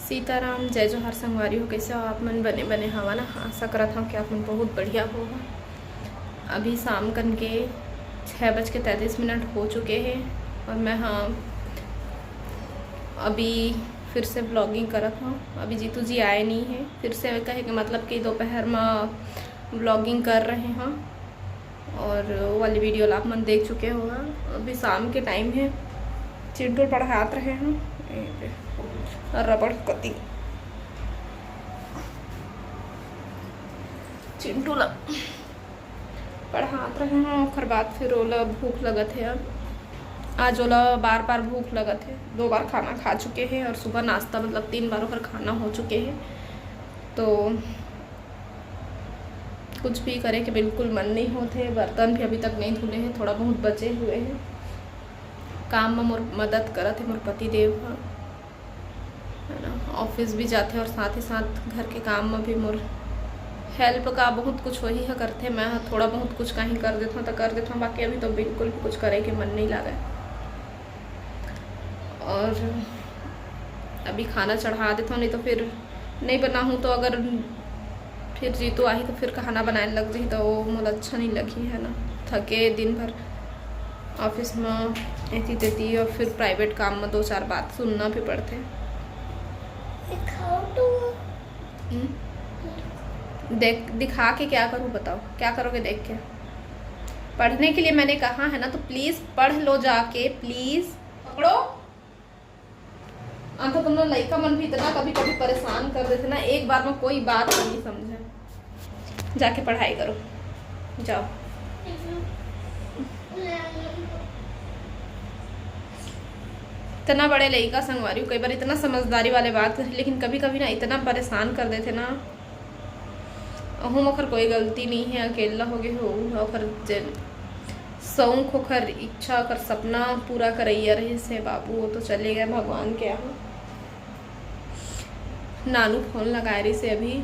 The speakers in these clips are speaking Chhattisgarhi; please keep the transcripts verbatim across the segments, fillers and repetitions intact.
सीताराम, जय जोहार संगवारी हो। कैसे हो आप मन? बने बने हवा ना? आशा करत हूँ कि आप मन बहुत बढ़िया हो। अभी शाम कन के छः बज के तैंतीस मिनट हो चुके हैं और मैं, हाँ, अभी फिर से व्लॉगिंग करत हूँ। अभी जीतू जी आए नहीं हैं, फिर से कहे के मतलब कि दोपहर में व्लॉगिंग कर रहे हैं। और वो वाली वीडियो ला आप मन देख चुके हो। अभी शाम के टाइम है, चिंटू पढ़ात रहे हैं यहीं पे। और रबड़ कती चिंटू ला पढ़ात रहे हैं, ओकर बाद फिर ओला भूख लगत है। अब आज ओला बार बार भूख लगत है, दो बार खाना खा चुके हैं और सुबह नाश्ता, मतलब तीन बार ओकर खाना हो चुके हैं। तो कुछ भी करे के बिल्कुल मन नहीं होत है। बर्तन भी अभी तक नहीं धुले हैं, थोड़ा बहुत बचे हुए हैं। काम में मोर मदद करत है मोर पति देव ह, है ना। ऑफिस भी जाते और साथ ही साथ घर के काम में भी मोर हेल्प का बहुत कुछ वही ह करते। मैं ह थोड़ा बहुत कुछ कहीं कर देता हूँ तो कर देता हूँ, बाकी अभी तो बिल्कुल भी कुछ करे के मन नहीं लगे। और अभी खाना चढ़ा देता हूँ, नहीं तो फिर नहीं बनाहूँ तो अगर फिर जीतू आही तो फिर खाना बनाए लग जाही तो वो मोला अच्छा नहीं लगही, है ना। थके दिन भर ऑफिस में एती तेती और फिर प्राइवेट काम में दो चार बात सुनना भी पड़ते। दिखाओ तो। हम्म? देख, दिखा के क्या करूँ बताओ, क्या करोगे देख के? पढ़ने के लिए मैंने कहा है ना, तो प्लीज पढ़ लो जाके, प्लीज पकड़ो। अंत तुम लोग लइका मन भी इतना कभी कभी परेशान कर देते ना, एक बार में कोई बात नहीं समझे। जाके पढ़ाई करो, जाओ। इतना बड़े लइका संगवारी हो, कई बार इतना समझदारी वाले बात कर, लेकिन कभी कभी ना इतना परेशान कर देते ना। अहू में ओकर कोई गलती नहीं है, अकेला हो गए हो, ओकर जे शौक, ओकर इच्छा, ओकर सपना पूरा करैया रहिस हे बाबू, वो तो चले गए भगवान के यहाँ। नानू फोन लगाए रहिस हे अभी,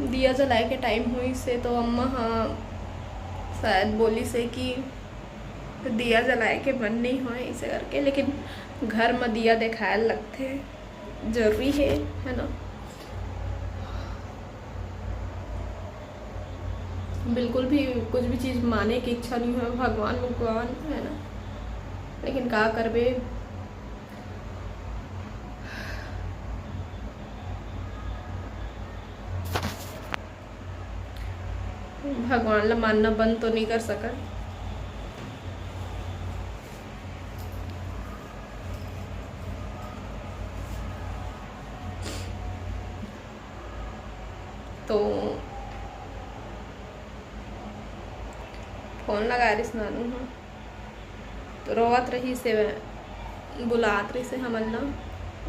दिया जलाए के टाइम होइस हे, तो अम्मा ह शायद बोलिस हे कि दिया जलाए के मन नहीं होए, इसे करके, लेकिन घर में दिया देखाए लगथे, जरूरी है, है ना। बिल्कुल भी कुछ भी चीज़ माने की इच्छा नहीं है, भगवान भगवान, है ना, लेकिन का करबे। भगवान ला मानना बंद तो नहीं कर सकत। तो फोन लगा रहिस नानू ह, तो रोवत रहिस हे, बुलात रहिस हे हमन ला,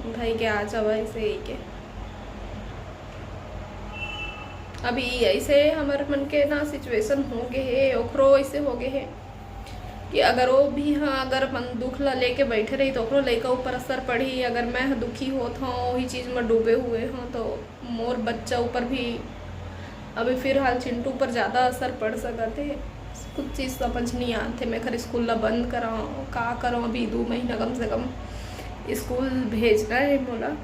भाई के आ जावा, ऐसे ही के। अभी ऐसे हमर मन के ना सिचुएशन हो गए हे, ओकरो ऐसे हो गए हे कि अगर वो भी, हाँ, अगर अपन दुख ला लेके बैठे रही तो ओकरो लइका ऊपर असर पड़ी। अगर मैं दुखी होत हूँ, वही चीज़ में डूबे हुए हूँ, तो मोर बच्चा ऊपर भी, अभी फिलहाल चिंटू ऊपर ज़्यादा असर पड़ सकत हे। कुछ चीज़ समझ नहीं आत हे, मैं खर स्कूल ला बंद कराऊँ, का करूँ? अभी दो महीना कम से कम स्कूल भेजना है मोला।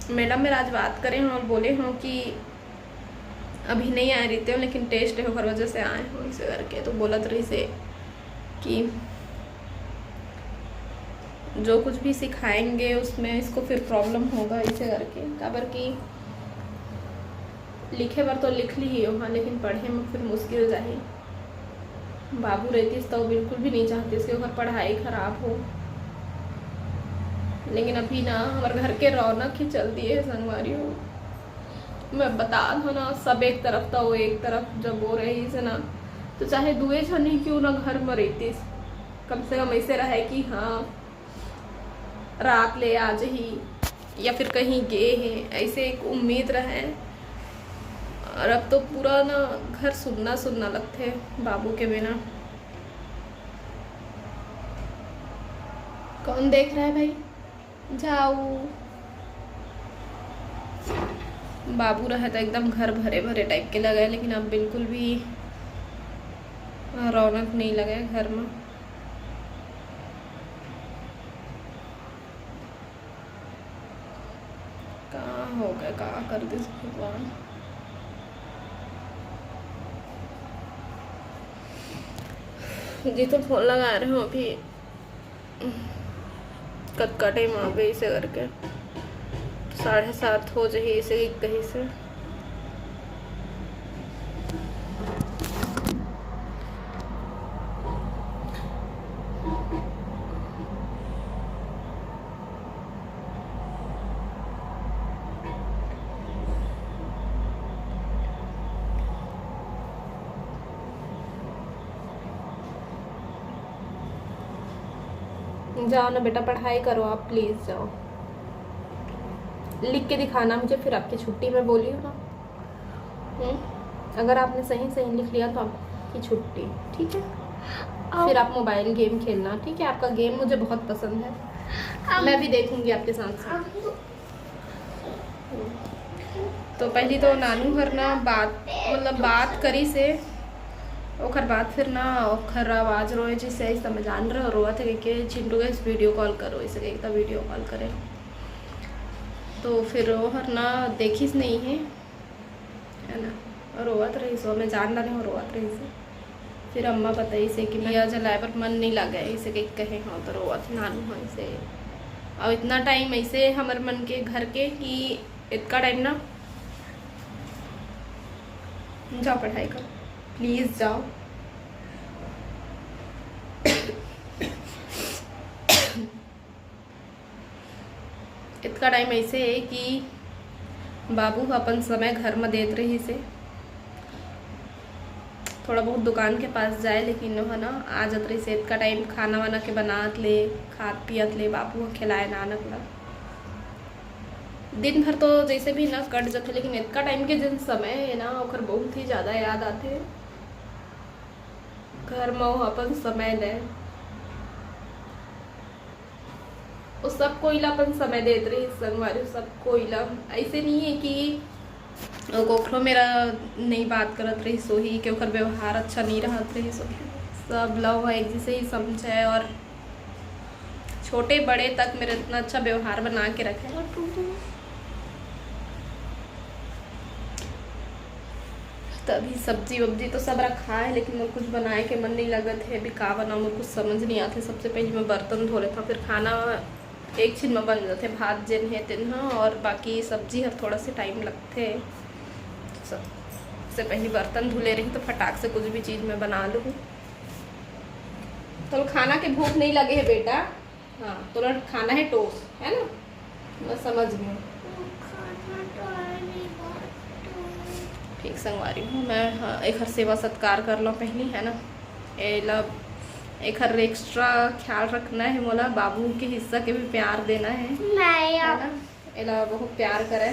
मैडम मेरा आज बात करे हों और बोले हों कि अभी नहीं आए रहिते हों, लेकिन टेस्ट है, ओकर वजह से आए हों, इसे करके। तो बोलत रहिस हे कि जो कुछ भी सिखाएंगे उसमें इसको फिर प्रॉब्लम होगा, इसे करके। काबर कि लिखे बर तो लिख ली ही हो, हाँ, लेकिन पढ़े में फिर मुश्किल जाही। बाबू रहतिस तो बिल्कुल भी नहीं चाहतिस कि ओकर पढ़ाई खराब हो, लेकिन अभी ना हमर घर के रौनक ही चल दिए है संगवारी हो। मैं बता दो ना, सब एक तरफ था, वो एक तरफ जब वो रहिस हे ना, तो चाहे दुए झन ही क्यों ना घर में रहतिस, कम से कम ऐसे रहे कि हाँ, रात ले आ जाही या फिर कहीं गे हे, ऐसे एक उम्मीद रहे। और अब तो पूरा ना घर सुन्ना सुन्ना लगथे बाबू के बिना। कौन देख रहा है भाई? जाओ। बाबू रहे तो एकदम घर भरे भरे टाइप के लगे, लेकिन अब बिल्कुल भी रौनक नहीं लगे घर में। हो गया, का कर दे भगवान। जी तो फोन लगा रहे हो अभी, कतका टाइम आ गई इसे करके, साढ़े सात हो जाही इसे कही से। जाओ ना बेटा, पढ़ाई करो आप, प्लीज जाओ, लिख के दिखाना मुझे, फिर आपकी छुट्टी। मैं बोली हूँ ना। हम्म? अगर आपने सही सही लिख लिया तो आपकी छुट्टी, ठीक है? फिर आप मोबाइल गेम खेलना, ठीक है? आपका गेम मुझे बहुत पसंद है, मैं भी देखूंगी आपके साथ साथ। तो पहली तो नानू हर ना बात, मतलब बात करी से, ओकर बाद फिर ना ओकर आवाज रोए जैसे आई, समझ आन रहे रोवत है कि चिंटू के वीडियो कॉल करो, इसे एक वीडियो कॉल करे। तो फिर वो हर ना देखिस नहीं है, है ना, रोवत रही सो, मैं जान डाले हूँ रोवत रही से। फिर अम्मा बताई से कि मैं दिया जलाए पर मन नहीं लगे, इसे कही कहे हाँ तो रोवत नानू है इसे। और इतना टाइम ऐसे हमर मन के घर के कि इतना टाइम ना जाओ पढ़ाई करो, प्लीज जाओ। इतना टाइम ऐसे है कि बाबू ह अपन समय घर में देत रही से, थोड़ा बहुत दुकान के पास जाए, लेकिन वो है ना आ जात रही से इतना टाइम खाना वाना के बनात ले, खात पियत ले, बाबू ह खिलाए नानक ला। दिन भर तो जैसे भी ना कट जाते, लेकिन इतना टाइम के जिन समय है ना ओकर बहुत ही ज्यादा याद आते। घर में वो अपन समय दे, वो सब कोई ला अपन समय देत रही संगवारी, सब कोई ला। ऐसे नहीं है कि कोखरो मेरा नहीं बात करत रही सोही कि ओकर व्यवहार अच्छा नहीं रहत रही सोही, सब ला वो एक जैसे ही समझे और छोटे बड़े तक मेरा इतना अच्छा व्यवहार बना के रखे। तभी सब्जी वब्जी तो सब रखा है, लेकिन मोर कुछ बनाए के मन नहीं लगत है। अभी का बनाऊँ, मोर कुछ समझ नहीं आते। सबसे पहले मैं बर्तन धो लेता, फिर खाना एक छिन में बन जाते, भात जेन है तेन ह, और बाकी सब्जी हर थोड़ा से टाइम लगते। सबसे पहले बर्तन धुले रही तो फटाक से कुछ भी चीज मैं बना लूँ। तो खाना के भूख नहीं लगे है बेटा? हाँ, तोला खाना है टोस्ट, है ना? मैं समझ गई। ठीक संगवारी हूँ मैं। हाँ, एकर सेवा सत्कार कर लो पहली, है ना? एला, एकर एक्स्ट्रा ख्याल रखना है मोला, बाबू के हिस्सा के भी प्यार देना है, नहीं, है ना? एला बहुत प्यार करे।